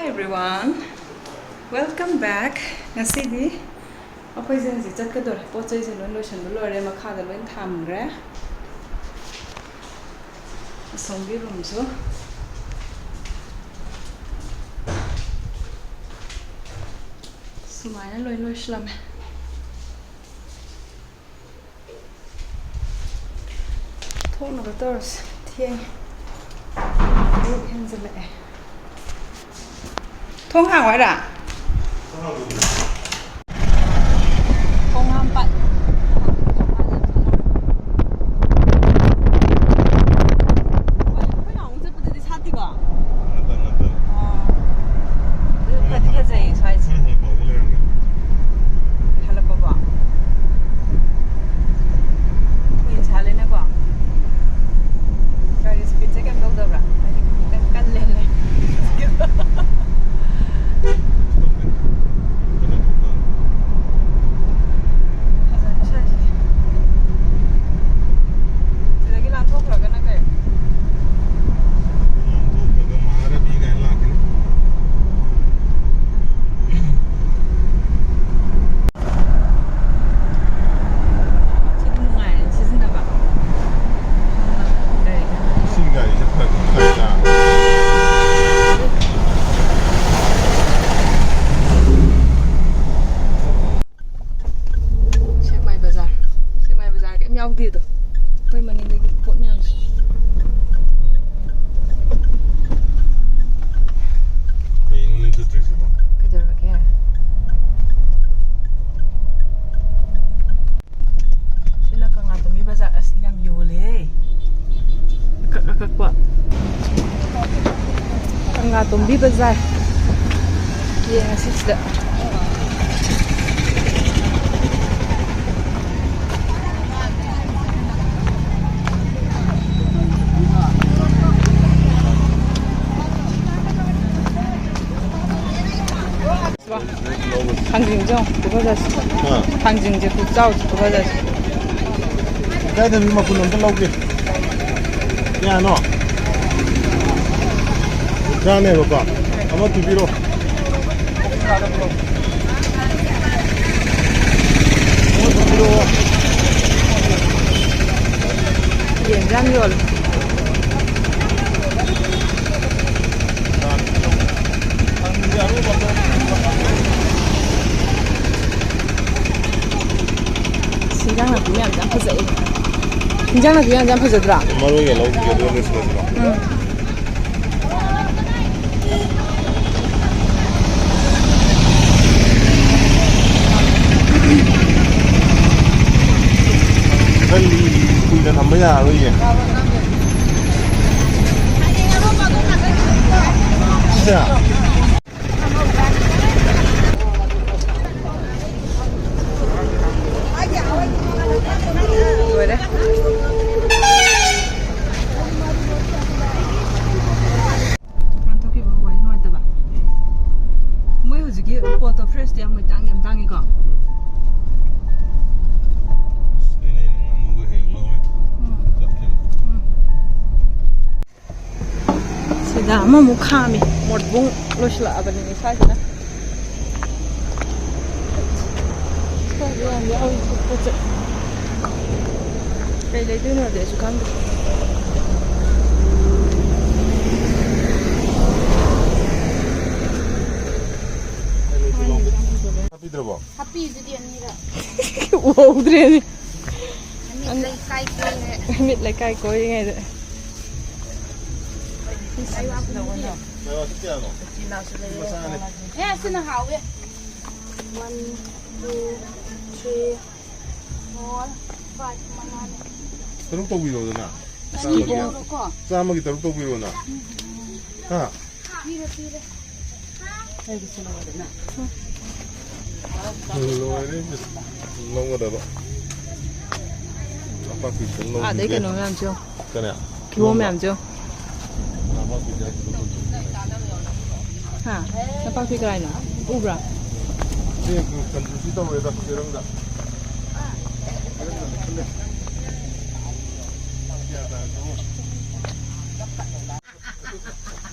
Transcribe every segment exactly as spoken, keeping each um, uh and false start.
Hi everyone, welcome back. ꯉꯁꯤꯗꯤ ꯑꯩꯈꯣꯏꯁꯦ ꯍꯧꯖꯤꯛ ꯆꯠꯀꯗꯧꯔꯦ꯫ ꯄꯣꯠ ꯆꯩꯁꯦ ꯂꯣꯏ ꯂꯣꯏꯁꯟꯕ ꯂꯣꯏꯔꯦ, ꯃꯈꯥꯗ ꯂꯣꯏ ꯊꯝꯈ꯭ꯔꯦ꯫ ꯑꯁꯣꯝꯒꯤ ꯔꯨꯝꯁꯨ ꯁꯨꯃꯥꯏꯅ ꯂꯣꯏ ꯂꯣꯏꯁꯤꯜꯂꯝꯃꯦ꯫ ꯊꯣꯛꯅꯕ ꯇꯧꯔꯁꯦ꯫ ꯊꯦꯡꯉꯦ꯫ ꯇꯔꯨꯛ ꯍꯦꯟꯖꯜꯂꯛꯑꯦ꯫ ꯊꯣꯡ ꯍꯥꯡꯉꯣ ꯍꯥꯏꯔ? ꯊꯣꯡ ꯍꯥꯡꯄꯥꯠ꯫ ꯍꯣꯏ, ꯑꯩꯈꯣꯏ ꯅꯍꯥꯟꯃꯨꯛ ꯆꯠꯄꯗꯗꯤ ꯁꯥꯠꯇꯦꯀꯣ? ꯅꯠꯇꯦ, ꯅꯠꯇꯦ꯫ ꯑꯣ꯫ ꯑꯗꯨ ꯈꯔꯗꯤ ꯐꯖꯩꯌꯦ ꯁ꯭ꯋꯥꯏꯁꯦ꯫ ꯍꯣꯏ, ꯍꯣꯏ, ꯍꯣꯏ, ꯂꯩꯔꯝꯒꯅꯤ꯫ ꯍꯜꯂꯛꯄꯀꯣ꯫ ꯀꯨꯏꯅ ꯁꯥꯠꯂꯦꯅꯀꯣ꯫ ꯒꯥꯔꯤ ꯁ꯭ꯄꯤꯗꯁꯦ ꯀꯩꯝ ꯇꯧꯗꯕ꯭ꯔꯥ? ꯍꯥꯏꯗꯤ ꯈꯤꯇꯪ ꯀꯜꯂꯦꯅꯦ꯫ ꯐꯖꯅ ꯁꯥꯏꯁꯤꯗꯤ꯫ ꯁꯤꯗꯒꯤ ꯂꯥꯟꯊꯣꯛꯈ꯭ꯔꯒꯅ ꯀꯩ? ꯂꯥꯟꯊꯣꯛꯈ꯭ꯔꯒ ꯃꯍꯥꯔꯥꯕꯤ ꯀꯥꯏꯅ ꯂꯥꯛꯀꯅꯤ꯫ ꯁꯤꯗꯤ ꯅꯨꯡꯉꯥꯏꯔꯦ ꯁꯤꯖꯤꯟꯅꯕ꯫ ꯂꯩꯔꯦ꯫ ꯏꯁꯤꯡ ꯒꯥꯔꯤꯁꯦ ꯐꯔꯛ ꯌꯥꯝ ꯇꯥꯏꯗ꯫ ꯁꯦꯛꯃꯥꯏ ꯕꯖꯥꯔ꯫ ꯁꯦꯛꯃꯥꯏ ꯕꯖꯥꯔ ꯀꯩꯝ ꯌꯥꯎꯗꯦꯗꯣ꯫ ꯑꯩꯈꯣꯏ ꯃꯅꯤꯡꯗꯒꯤ ꯄꯣꯠ ꯃꯌꯥꯝꯁꯦ꯫ ꯀꯩꯅꯣꯅꯦ ꯆꯠꯇ꯭ꯔꯤꯁꯤꯕꯣ? ꯀꯩꯗꯧꯔꯒꯦ? ꯁꯤꯅ ꯀꯪꯂꯥꯇꯣꯝꯕꯤ ꯕꯖꯥꯔ꯫ ꯑꯁ, ꯌꯥꯝ ꯌꯣꯜꯂꯦ꯫ ꯑꯀꯛ ꯑꯀꯛꯄ꯫ ꯀꯪꯂꯥꯇꯣꯝꯕꯤ ꯕꯖꯥꯔ꯫ ꯌꯦꯡꯉꯁꯤ ꯁꯤꯗ꯫ ꯊꯥꯡꯖꯤꯡꯁꯦ ꯑꯃꯨꯛ ꯄꯨꯈꯠꯂꯁꯤ꯫ ꯍꯥ? ꯊꯥꯡꯖꯤꯡꯁꯦ ꯈꯨꯆꯥꯎꯁꯦ ꯄꯨꯈꯠꯂꯁꯤ꯫ ꯏꯀꯥꯏꯗꯕꯤ ꯃꯄꯨꯟ ꯑꯝꯇ ꯂꯧꯒꯦ꯫ ꯀꯌꯥꯅꯣ? ꯀꯨꯟꯊ꯭ꯔꯥꯅꯦꯕꯀꯣ꯫ ꯑꯃ ꯄꯤꯕꯤꯔꯣ꯫ ꯑꯃ ꯄꯤꯕꯤꯔꯣ꯫ ꯌꯦꯟꯁꯨ ꯌꯥꯝ ꯌꯣꯜꯂꯦ꯫ ꯏꯟꯖꯥꯡ ꯅꯥꯄꯤ ꯃꯌꯥꯝꯁꯦ ꯌꯥꯝ ꯐꯖꯩ꯫ ꯏꯟꯖꯥꯡ ꯅꯥꯄꯤ ꯃꯌꯥꯝꯁꯦ ꯌꯥꯝ ꯐꯖꯗ꯭ꯔꯥ? ꯃꯔꯣꯏꯒ ꯂꯧꯈꯤꯒꯦ, ꯑꯗꯨꯒ ꯂꯣꯏꯁꯤꯜꯂꯁꯤꯔꯣ? ꯎꯝ꯫ ꯈꯔ ꯀꯨꯏꯅ ꯊꯝꯕ ꯌꯥꯔꯔꯣꯏꯌꯦ꯫ ꯁꯤꯗ꯫ ꯂꯣꯏꯔꯦ꯫ ꯃꯄꯥꯟ ꯊꯣꯛꯈꯤꯕ ꯋꯥꯔꯤ ꯅꯨꯡꯉꯥꯏꯇꯕ꯫ ꯃꯣꯏ ꯍꯧꯖꯤꯛꯀꯤ ꯄꯣꯠꯇꯣ ꯐ꯭ꯔꯦꯁꯇꯤ ꯌꯥꯝ ꯃꯣꯏ ꯇꯥꯡꯗꯤ ꯌꯥꯝ ꯇꯥꯡꯉꯤꯀꯣ꯫ ꯑꯁ, ꯑꯩꯅ ꯉꯥꯅꯨꯒ ꯍꯦꯛ ꯂꯧꯔꯦ꯫ ꯎꯝ꯫ ꯆꯠꯈꯤꯕ꯫ ꯎꯝ꯫ ꯁꯤꯗ ꯑꯃꯃꯨꯛ ꯈꯥꯝꯃꯤ꯫ ꯃꯣꯔꯕꯨꯡ ꯂꯣꯏꯁꯤꯜꯂꯛꯑꯕꯅꯤꯅꯦ ꯁ꯭ꯋꯥꯏꯁꯤꯅ꯫ ꯁ꯭ꯋꯥꯏꯗ ꯌꯥꯝ ꯌꯥꯎꯔꯤ ꯄꯣꯠ ꯆꯩ꯫ ꯀꯩ ꯂꯩꯗꯣꯏꯅꯣꯗꯤ ꯑꯩꯁꯨ ꯈꯪꯗꯦ꯫ ꯍꯥꯞꯄꯤꯗ꯭ꯔꯕꯣ? ꯍꯥꯞꯄꯤꯗꯨꯗꯤ ꯑꯅꯤꯔꯛ꯫ ꯎꯍꯧꯗ꯭ꯔꯦꯅꯦ꯫ ꯃꯤꯠ ꯂꯩꯀꯥꯏ ꯀꯣꯏꯔꯦ꯫ ꯃꯤꯠ ꯂꯩꯀꯥꯏ ꯀꯣꯏꯔꯤꯉꯩꯗ꯫ ꯂꯩꯕꯥꯛ ꯀꯨꯝꯕꯤꯗꯤ꯫ ꯂꯩꯕꯥꯛꯁꯤ ꯀꯌꯥꯅꯣ? ꯃꯆꯥꯅꯦ꯫ ꯑꯦ, ꯑꯁꯤꯅ ꯍꯥꯎꯋꯦ꯫ One, two, three, four, five, ꯃꯉꯥꯅꯦ꯫ ꯇꯔꯨꯛ ꯇꯧꯕꯤꯔꯣꯗꯅ꯫ ꯑꯅꯤ ꯆꯥꯝꯃꯒꯤ꯫ ꯄꯤꯔꯣꯀꯣ꯫ ꯆꯥꯝꯃꯒꯤ ꯇꯔꯨꯛ ꯇꯧꯕꯤꯔꯣꯅ꯫ ꯍꯥ? ꯄꯤꯔꯦ, ꯄꯤꯔꯦ꯫ ꯂꯣꯏꯔꯦ, ꯂꯧꯒꯗꯕ꯫ ꯅꯄꯥꯛꯄꯤ ꯈꯤꯇꯪ ꯑꯥꯗꯩ ꯂꯧꯈꯤꯒꯦ꯫ ꯀꯩꯅꯣ ꯃꯌꯥꯝꯁꯨ ꯌꯦꯡꯉꯣ꯫ ꯀꯅꯥ? ꯀꯤꯍꯣꯝ ꯃꯌꯥꯝꯁꯨ ꯌꯦꯡꯉꯣ꯫ ꯅꯄꯥꯛꯄꯤꯁꯦ ꯍꯥ? ꯅꯄꯥꯛꯄꯤ ꯀꯗꯥꯏꯅꯣ? ꯎꯕ꯭ꯔꯥ? ꯁꯤ ꯀꯟꯖꯨꯁꯤ ꯇꯧꯔꯦꯗ, ꯆꯦꯔꯪꯗ꯫ ꯆꯦꯔꯪꯗ ꯂꯧꯁꯜꯂꯦ꯫ ꯀꯌꯥ ꯇꯥꯔꯒꯦ?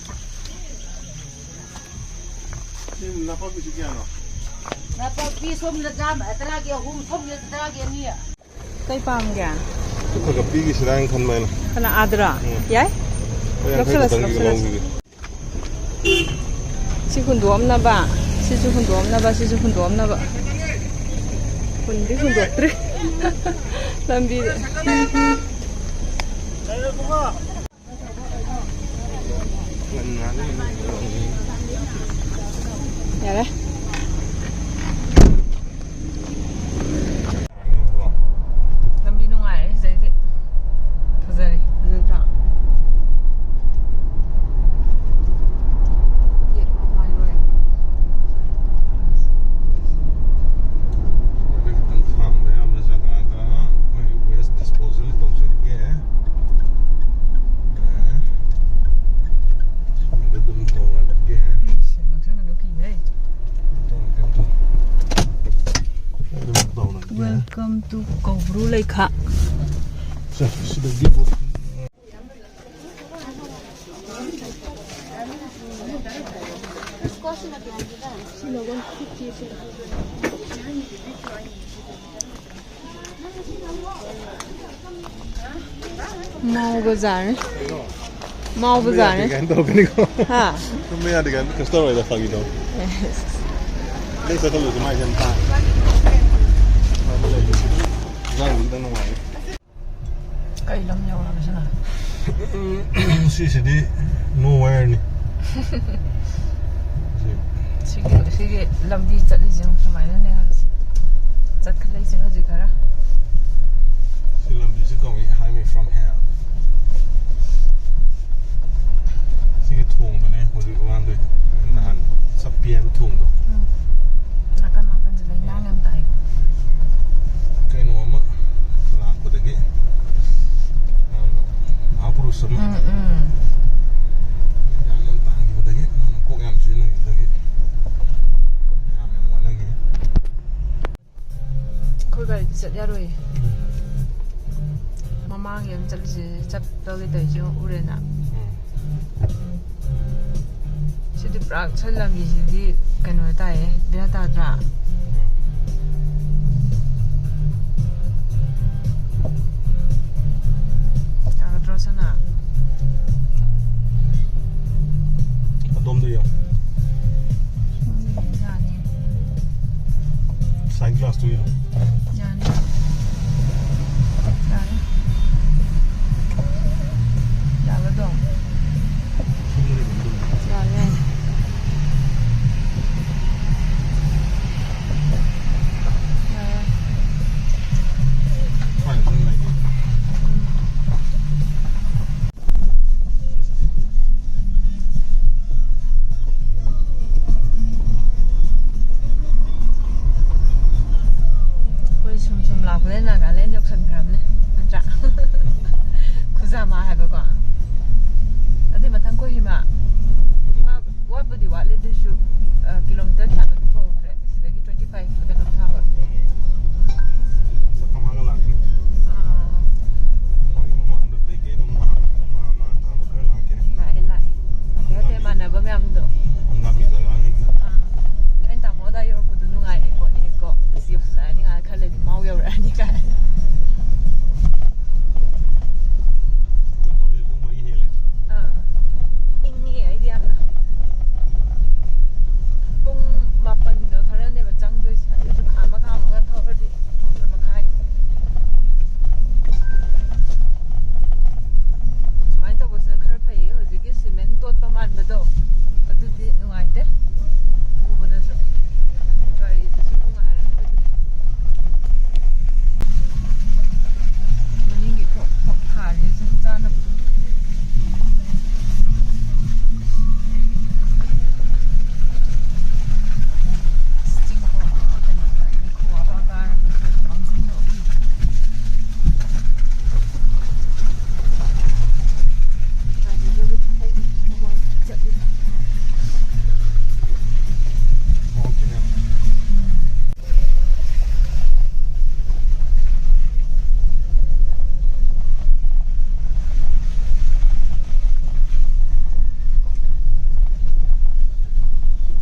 ꯅꯥꯄꯥꯛꯄꯤꯁꯤ ꯀꯌꯥꯅꯣ? ꯅꯥꯄꯥꯛꯄꯤ ꯁꯣꯝꯗ ꯆꯥꯝꯃ ꯇꯔꯥꯒꯤ ꯑꯍꯨꯝ, ꯁꯣꯝꯗ ꯇꯔꯥꯒꯤ ꯑꯅꯤ꯫ ꯀꯩ ꯄꯥꯝꯒꯦ? ꯈꯔ ꯈꯔ ꯄꯤꯈꯤꯁꯤꯔꯥ ꯍꯥꯏꯅ ꯈꯟꯕ ꯑꯩꯅ꯫ ꯀꯅꯥ, ꯑꯥꯗꯔꯣ? ꯎꯝ꯫ ꯌꯥꯏ꯫ ꯂꯨꯄꯥ ꯌꯥꯡꯈꯩ ꯂꯧꯁꯜꯂꯁꯤ, ꯈꯛꯇꯪꯒꯤ ꯂꯧꯁꯜꯂꯁꯤ꯫ ꯂꯧꯈꯤꯒꯦ꯫ ꯁꯤ ꯍꯨꯟꯗꯣꯛꯑꯝꯅꯕ, ꯁꯤꯁꯨ ꯍꯨꯟꯗꯣꯛꯑꯝꯅꯕ, ꯁꯤꯁꯨ ꯍꯨꯟꯗꯣꯛꯑꯝꯅꯕ꯫ ꯍꯨꯟꯗꯤ ꯍꯨꯟꯗꯣꯛꯇ꯭ꯔꯤ꯫ ꯂꯝꯕꯤꯗ꯫ ꯌꯥꯔꯦ꯫ ꯂꯝꯕꯤ ꯅꯨꯡꯉꯥꯏꯔꯦ ꯁꯤꯗꯩꯗꯤ꯫ ꯐꯖꯔꯦ꯫ ꯐꯖꯗ꯭ꯔꯥ? ꯌꯦꯠꯂꯣꯝ ꯃꯥꯏ ꯂꯣꯏꯔꯦ꯫ ꯈꯤꯇꯪ ꯊꯥꯡꯕ ꯌꯥꯕ ꯖꯒꯥꯗ ꯑꯩꯈꯣꯏ waste disposal ꯇꯧꯖꯔꯒꯦ꯫ ꯑꯗꯨꯝ ꯇꯧꯔꯒꯦ꯫ ꯏꯁ, ꯂꯧꯊꯣꯛꯅ ꯂꯧꯈꯤꯍꯦ꯫ ꯇꯧꯔꯒꯦ, ꯇꯧꯔꯒꯦ꯫ ꯑꯗꯨꯝ ꯇꯧꯔꯒꯦ꯫ Welcome to ꯀꯧꯕ꯭ꯔꯨ ꯂꯩꯈꯥ꯫ ꯁꯦ, ꯁꯤꯗꯒꯤ ꯄꯣꯠ ꯃꯥꯎ ꯕꯖꯥꯔꯅꯤ꯫ ꯃꯥꯎ ꯇꯨꯝꯕ ꯌꯥꯗꯦ ꯕꯖꯥꯔꯅꯤ꯫ ꯀꯥꯏꯅ ꯇꯧꯔꯛꯀꯅꯤꯀꯣ꯫ ꯍꯥ? ꯇꯨꯝꯕ ꯌꯥꯗꯦ ꯀꯥꯏꯅ ꯀꯩꯁꯨ ꯇꯧꯔꯣꯏꯗ, ꯐꯥꯒꯤ ꯇꯧꯅꯤ꯫ ꯅꯪ ꯆꯠꯊꯠꯂꯨꯁꯤ, ꯃꯥꯏꯁꯦ ꯌꯥꯝ ꯇꯥꯡꯉꯦ꯫ ꯏꯟꯖꯥꯡꯗꯤ ꯈꯤꯇꯪ ꯅꯨꯡꯉꯥꯏ꯫ ꯀꯩ ꯂꯝ ꯌꯧꯔꯒꯦ ꯁꯤꯅ? ꯁꯤꯁꯤꯗꯤ nowhere ꯅꯤ꯫ ꯁꯤ ꯁꯤꯒꯤ, ꯁꯤꯒꯤ ꯂꯝꯕꯤ ꯆꯠꯂꯤꯁꯦ ꯁꯨꯃꯥꯏꯅꯅꯦ ꯆꯠꯈꯠꯂꯛꯏꯁꯦ ꯍꯧꯖꯤꯛ ꯈꯔ꯫ ꯁꯤ ꯂꯝꯕꯤꯁꯤ ꯀꯧꯏ Highway from Hell꯫ ꯁꯤꯒꯤ ꯊꯣꯡꯗꯨꯅꯦ ꯍꯧꯖꯤꯛ ꯂꯥꯟꯗꯣꯏꯗꯣ꯫ ꯅꯍꯥꯟ ꯆꯞꯄꯤ ꯍꯥꯏꯕ ꯊꯣꯡꯗꯣ꯫ ꯎꯝ꯫ ꯅꯥꯀꯟ ꯅꯥꯀꯟꯁꯦ ꯂꯩꯅꯥꯡ ꯌꯥꯝ ꯇꯥꯏꯀꯣ꯫ ꯀꯩꯅꯣ ꯑꯃ ꯂꯥꯛꯄꯗꯒꯤ, ꯌꯥꯝꯅ ꯃꯍꯥꯄꯨꯔꯨꯁ ꯑꯃ ꯎꯝ, ꯎꯝ꯫ ꯌꯥꯝ ꯌꯥꯝ ꯇꯥꯈꯤꯕꯗꯒꯤ, ꯃꯥꯅ ꯀꯣꯛ ꯌꯥꯝ ꯁꯤꯖꯤꯟꯅꯈꯤꯕꯗꯒꯤ ꯌꯥꯝ ꯌꯥꯝ ꯋꯥꯅꯈꯤ꯫ ꯑꯩꯈꯣꯏ ꯒꯥꯔꯤꯗꯤ ꯆꯠ ꯌꯥꯔꯣꯏꯌꯦ꯫ ꯎꯝ꯫ ꯃꯃꯥꯡꯒꯤ ꯑꯃ ꯆꯠꯂꯤꯁꯦ, ꯆꯠꯄꯒꯤ ꯇꯧꯔꯤꯁꯦ ꯎꯔꯦꯅ꯫ ꯎꯝ꯫ ꯁꯤꯗꯤ ꯄꯨꯔꯥ ꯁꯠ ꯂꯝꯕꯤꯁꯤꯗꯤ ꯀꯩꯅꯣ ꯇꯥꯏꯌꯦ, ꯕꯦꯔꯥ ꯇꯥꯗ꯭ꯔꯥ? ꯇꯥꯒꯗ꯭ꯔꯣ, ꯁꯅꯥ? ꯑꯗꯣꯝꯗ ꯌꯦꯡꯉꯣ꯫ ꯎꯝ, ꯌꯥꯅꯤ꯫ ꯁꯥꯏꯠ ꯒ꯭ꯂꯥꯁꯇꯨ ꯌꯦꯡꯉꯣ꯫ ꯌꯥꯅꯤ꯫ ꯌꯥꯔꯦ꯫ ꯌꯥꯒꯗ꯭ꯔꯣ? ꯌꯥꯔꯦ, ꯌꯥꯔꯦ꯫ ꯌꯥꯔꯦ꯫ ꯎꯝ꯫ ꯑꯩꯈꯣꯏ ꯁꯨꯝ ꯁꯨꯝ ꯂꯥꯛꯄꯗ ꯅꯥꯒꯥꯂꯦꯟ ꯌꯧꯁꯟꯈ꯭ꯔꯕꯅꯦ, ꯅꯠꯇ꯭ꯔꯥ? ꯈꯨꯖꯥꯃꯥ ꯍꯥꯏꯕꯀꯣ꯫ ꯑꯗꯨꯏ ꯃꯊꯪ ꯀꯣꯍꯤꯃꯥ꯫ ꯋꯥ-, ꯋꯥꯠꯄꯨꯗꯤ ꯋꯥꯠꯂꯤ, ꯑꯗꯨꯏꯁꯨ, ꯑ, ꯀꯤꯂꯣꯃꯤꯇꯔ ꯀꯌꯥꯅꯣ ꯊꯣꯛꯍꯧꯗ꯭ꯔꯦ꯫ ꯁꯤꯗꯒꯤ twenty five ꯀꯩꯅꯣ ꯊꯥꯕ꯫ ꯁꯛ ꯀꯃꯥꯏꯅ ꯂꯥꯛꯀꯅꯤ? ꯑꯥ꯫ ꯃꯥꯒꯤ ꯃꯃꯥꯡꯗ ꯀꯩ ꯀꯩꯅꯣ ꯃꯥ, ꯃꯥ, ꯃꯥ ꯊꯥꯕ ꯈꯔ ꯂꯥꯛꯀꯅꯤ꯫ ꯂꯥꯛꯑꯦ, ꯂꯥꯛꯑꯦ꯫ ꯍꯥꯏꯐꯦꯠ ꯍꯥꯏꯐꯦꯠ ꯃꯥꯟꯅꯕ ꯃꯌꯥꯝꯗꯣ꯫ ꯑꯪꯒꯥꯃꯤ ꯖꯒꯥꯉꯩꯒꯤ꯫ ꯑꯥ꯫ ꯑꯩꯅ ꯇꯥꯃꯣ ꯑꯗꯥꯏ ꯌꯧꯔꯛꯄꯗꯣ ꯅꯨꯡꯉꯥꯏꯔꯦ ꯈꯣꯠꯂꯦꯀꯣ꯫ ꯑꯁ, ꯌꯧꯁꯤꯜꯂꯛꯑꯅꯤ ꯉꯥꯏꯍꯥꯛ ꯈꯔ ꯂꯩꯔꯗꯤ ꯃꯥꯎ ꯌꯧꯔꯛꯑꯅꯤ ꯀꯥꯏ꯫ ꯑꯩꯈꯣꯏ ꯊꯧꯔꯗꯤ ꯄꯨꯡ ꯃꯔꯤ ꯍꯦꯜꯂꯦ꯫ ꯑꯥ꯫ ꯏꯪꯉꯦ ꯑꯩꯗꯤ ꯌꯥꯝꯅ꯫ ꯄꯨꯡ ꯃꯥꯄꯟꯒ ꯈꯔꯅꯦꯕ ꯆꯪꯗꯣꯏꯁꯦ꯫ ꯑꯗꯨꯁꯨ ꯈꯥꯝꯃ ꯈꯥꯝꯃꯒ ꯊꯧꯔꯗꯤ ꯃꯥꯄꯟ ꯃꯈꯥꯏ꯫ ꯁꯨꯃꯥꯏꯅ ꯇꯧꯕꯁꯤꯅ ꯈꯔ ꯐꯩꯌꯦ꯫ ꯍꯧꯖꯤꯛꯀꯤ ꯁꯤꯃꯦꯟ ꯇꯣꯠꯄ ꯃꯥꯟꯕꯗꯣ ꯑꯗꯨ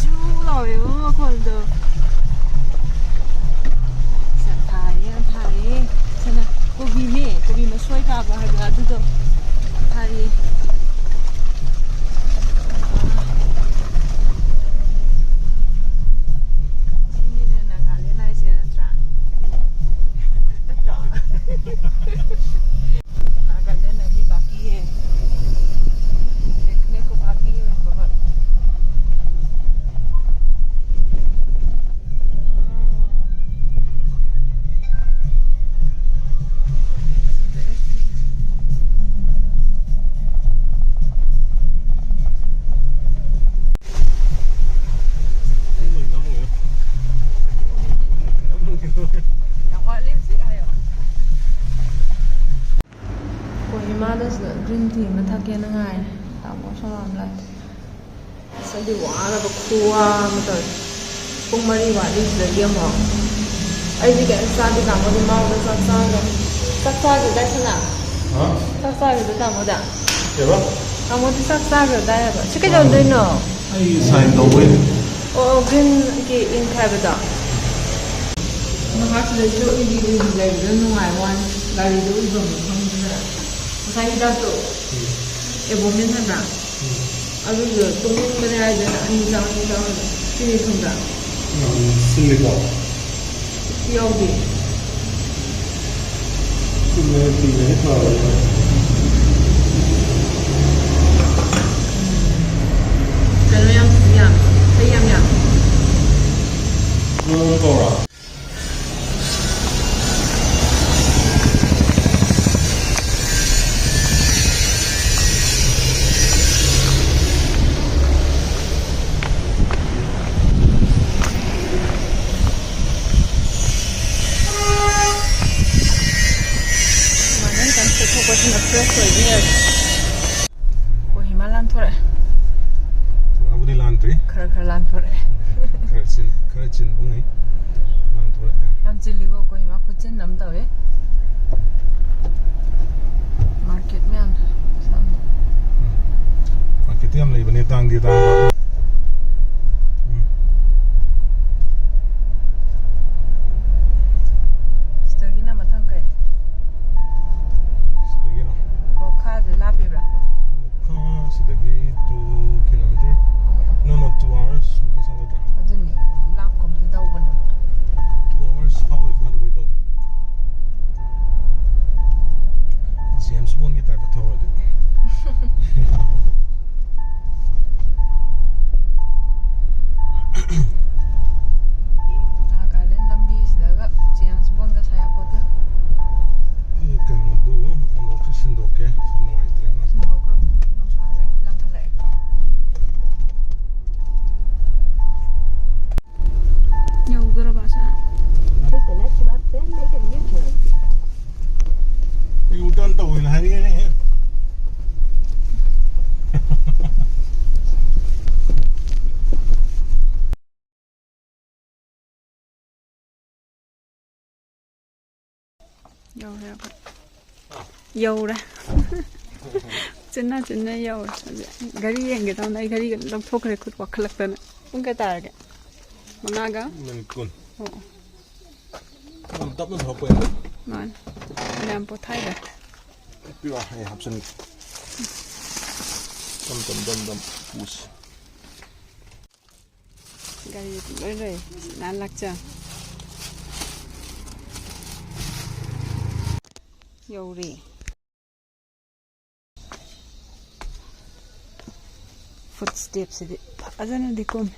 ꯖꯨ ꯂꯥꯎꯋꯦꯕ ꯃꯈꯣꯜꯗꯣ꯫ ꯌꯥꯝ ꯊꯥꯏꯌꯦ, ꯌꯥꯝ ꯊꯥꯏꯌꯦ꯫ ꯁꯤꯅ ꯀꯣꯕꯤꯅꯦ, ꯀꯣꯕꯤ ꯃꯁꯣꯏ ꯀꯥꯕ ꯍꯥꯏꯕ ꯑꯗꯨꯗꯣ ꯊꯥꯏꯌꯦ꯫ ꯁꯤꯅꯤꯅꯦ ꯅꯥꯒꯥꯂꯦꯟ ꯍꯥꯏꯁꯦ, ꯅꯠꯇ꯭ꯔꯥ? ꯅꯠꯇ꯭ꯔꯣ? ꯅꯥꯒꯥꯂꯦꯟ ꯑꯗꯤ ꯕꯥꯀꯤ ꯍꯦ꯫ ꯗꯦꯈꯅꯦ ꯀꯣ ꯕꯥꯀꯤ ꯍꯦ ꯕꯍꯨꯠ꯫ ꯌꯥꯝ ꯋꯥꯠꯂꯤ ꯍꯧꯖꯤꯛ ꯍꯥꯏꯌꯣ꯫ ꯀꯣꯍꯤꯃꯥꯗ ꯁꯤꯗ green tea ꯑꯃ ꯊꯛꯀꯦꯅ ꯉꯥꯏꯔꯦ꯫ ꯇꯥꯃꯣ ꯁꯣꯔꯣꯝ ꯂꯥꯛꯑꯦ꯫ ꯑꯁ, ꯑꯩꯗꯤ ꯋꯥꯔꯕ ꯈꯨꯋꯥ ꯑꯃ ꯇꯧꯔꯦ꯫ ꯄꯨꯡ ꯃꯔꯤ ꯋꯥꯠꯂꯤ ꯁꯤꯗꯒꯤ ꯑꯃꯨꯛ꯫ ꯑꯩꯗꯤ ꯀꯩꯝ ꯆꯥꯗꯦ, ꯇꯥꯃꯣꯗꯤ ꯃꯥꯡꯗ ꯆꯥꯛ ꯆꯥꯈ꯭ꯔꯦ꯫ ꯆꯥꯛ ꯆꯥꯈ꯭ꯔꯗꯥꯏ ꯁꯅꯥ? ꯍꯥ? ꯆꯥꯛ ꯆꯥꯈ꯭ꯔꯗ ꯇꯥꯃꯣꯗ? ꯀꯩꯕ? ꯇꯥꯃꯣꯗꯤ ꯆꯥꯛ ꯆꯥꯈ꯭ꯔꯗꯥꯏ ꯍꯥꯏꯕ? ꯁꯤ ꯀꯩꯗꯧꯗꯣꯏꯅꯣ? ꯑꯩ sign ꯇꯧꯕꯩꯅꯦ꯫ ꯑꯣ, ꯑꯣ, green ꯒꯤ ink ꯍꯥꯏꯕꯗꯣ꯫ ꯃꯍꯥꯛꯁꯤꯗꯁꯨ ꯎꯏꯔꯤ ꯎꯏꯔꯤ ꯂꯩꯕꯗ ꯅꯨꯡꯉꯥꯏꯕ ꯋꯥꯅꯤ꯫ ꯒꯥꯔꯤꯗ ꯎꯏꯐꯝꯗꯣ ꯈꯪꯗ꯭ꯔꯦ꯫ ꯉꯁꯥꯏ ꯍꯤꯗꯥꯛꯇꯣ, ꯎꯝ꯫ ꯑꯦꯕꯣꯃꯤꯟ ꯍꯥꯏꯕ꯭ꯔꯥ? ꯎꯝ꯫ ꯑꯗꯨꯗꯣ ꯇꯨꯝꯅꯤꯡꯕꯅꯦ ꯍꯥꯏꯗꯅ ꯑꯅꯤ ꯆꯥꯎ, ꯑꯅꯤ ꯆꯥꯎ ꯍꯥꯏꯕ꯫ ꯁꯤꯗꯤ ꯊꯨꯝꯕ꯭ꯔꯥ? ꯌꯥꯝ ꯁꯤꯜꯂꯤꯀꯣ? ꯌꯥꯎꯗꯦ꯫ ꯁꯤꯜꯂꯦ, ꯁꯤꯜꯂꯦ, ꯐꯕꯅꯦ꯫ ꯀꯩꯅꯣ ꯌꯥꯝ ꯌꯥꯝ, ꯍꯩ ꯌꯥꯝ ꯌꯥꯝ꯫ ꯅꯪ ꯑꯗꯨꯝ ꯀꯧꯔꯣ꯫ ꯁꯨꯃꯥꯏꯅ ꯈꯤꯇꯪ ꯆꯠꯊꯣꯛꯄꯁꯤꯅ fresh ꯑꯣꯏꯕ ꯍꯦꯜꯂꯦ꯫ ꯀꯣꯍꯤꯃꯥ ꯂꯥꯟꯊꯣꯔꯛꯑꯦ꯫ ꯄꯨꯔꯥꯕꯨꯗꯤ ꯂꯥꯟꯗ꯭ꯔꯤ꯫ ꯈꯔ ꯈꯔ ꯂꯥꯟꯊꯣꯔꯛꯑꯦ꯫ ꯈꯔ ꯆꯤꯟ-, ꯈꯔ ꯆꯤꯟꯕꯉꯩ ꯂꯥꯟꯊꯣꯔꯛꯑꯦ꯫ ꯌꯥꯝ ꯆꯤꯜꯂꯤꯀꯣ, ꯀꯣꯍꯤꯃꯥ ꯈꯨꯠꯆꯤꯟ ꯑꯃ ꯇꯧꯋꯦ꯫ Market ꯃꯌꯥꯝꯗꯣ꯫ ꯎꯝ꯫ Market ꯇꯤ ꯌꯥꯝ ꯂꯩꯕꯅꯦ꯫ ꯇꯥꯡꯗꯤ ꯇꯥꯡꯕ꯫ ꯎꯝ꯫ ꯁꯤꯗꯒꯤꯅ ꯃꯊꯪ ꯀꯩ? ꯁꯤꯗꯒꯤꯔꯣ? ꯋꯥꯈꯥꯁꯦ ꯂꯥꯞꯄꯤꯕ꯭ꯔꯥ? ꯋꯥꯈꯥ ꯁꯤꯗꯒꯤ two kilometer꯫ ꯑꯣ, ꯑꯣ꯫ No, no, two hours ꯃꯨꯛꯀ ꯆꯪꯒꯗ꯭ꯔꯥ? ꯑꯗꯨꯅꯤ, ꯂꯥꯞꯀꯨꯝꯗꯤ ꯇꯧꯕꯅꯦ꯫ Two hours ꯐꯥꯎꯕꯩ ꯐꯥꯗꯕꯩ ꯇꯧꯕ꯫ James Bond ꯒꯤ type ꯇ ꯊꯧꯔꯗꯤ꯫ ꯅꯥꯒꯥꯂꯦꯟ ꯂꯝꯕꯤꯁꯤꯗꯒ James Bond ꯒ ꯁꯥ ꯌꯥꯄꯣꯠꯇꯦ꯫ ꯑꯩ ꯀꯩꯅꯣꯗꯨ ꯑꯃꯨꯛꯁꯨ ꯁꯤꯟꯗꯣꯛꯀꯦ, ꯁꯤ ꯅꯨꯡꯉꯥꯏꯇ꯭ꯔꯦꯅꯦ꯫ ꯁꯤꯟꯗꯣꯛꯈ꯭ꯔꯣ, ꯅꯨꯡꯁꯥꯁꯦ ꯂꯪꯈꯠꯂꯛꯑꯦ꯫ ꯌꯧꯗꯣꯔꯕ ꯑꯁꯦ? Take the next left, then make a U-turn. U-turn ꯇꯧꯋꯦꯅ ꯍꯥꯏꯔꯛꯑꯦꯅꯦ꯫ ꯌꯧꯔꯦ ꯑꯩꯈꯣꯏ꯫ ꯌꯧꯔꯦ꯫ ꯆꯤꯟꯅ ꯆꯤꯟꯅ ꯌꯧꯔꯦ꯫ ꯍꯧꯖꯤꯛ ꯘꯔꯤ ꯌꯦꯡꯒꯦ ꯇꯧꯅ ꯑꯩ ꯘꯔꯤꯒ ꯂꯧꯊꯣꯛꯈ꯭ꯔꯦ ꯈꯨꯠ ꯋꯥꯈꯠꯂꯛꯇꯅ꯫ ꯄꯨꯡ ꯀꯌꯥ ꯇꯥꯔꯒꯦ? ꯃꯉꯥꯒ? ꯃꯤꯅꯤꯠ ꯀꯨꯟ꯫ ꯑꯣ, ꯑꯣ꯫ ꯌꯥꯝ ꯇꯞꯅ ꯊꯧꯔꯛꯄ ꯌꯥꯏ꯫ ꯃꯥꯅꯦ꯫ ꯐꯅꯌꯥꯝ ꯄꯣꯊꯥꯏꯗ꯫ ꯄꯤꯔꯛꯑꯣ, ꯑꯩ ꯍꯥꯞꯆꯤꯟꯒꯦ꯫ ꯇꯝ ꯇꯝ ꯇꯝ ꯇꯝ ꯄꯨꯁꯤ꯫ ꯒꯥꯔꯤ ꯂꯣꯏ ꯂꯩ꯫ ꯅꯥꯟ ꯂꯥꯛꯆ꯫ ꯌꯧꯔꯦ꯫ Footstep ꯁꯤꯗꯤ ꯐꯖꯅꯗꯤ ꯀꯣꯝꯃꯦ꯫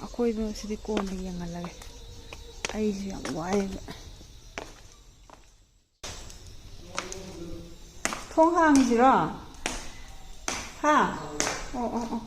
ꯑꯀꯣꯏꯕ ꯁꯤꯗꯤ ꯀꯣꯟꯅ ꯌꯦꯡꯍꯜꯂꯒꯦ꯫ ꯑꯩꯁꯨ ꯌꯥꯝ ꯋꯥꯏꯌꯦꯕ꯫ ꯊꯣꯡ ꯍꯥꯡꯁꯤꯔꯣ? ꯍꯥ? ꯑꯣ, ꯑꯣ, ꯑꯣ꯫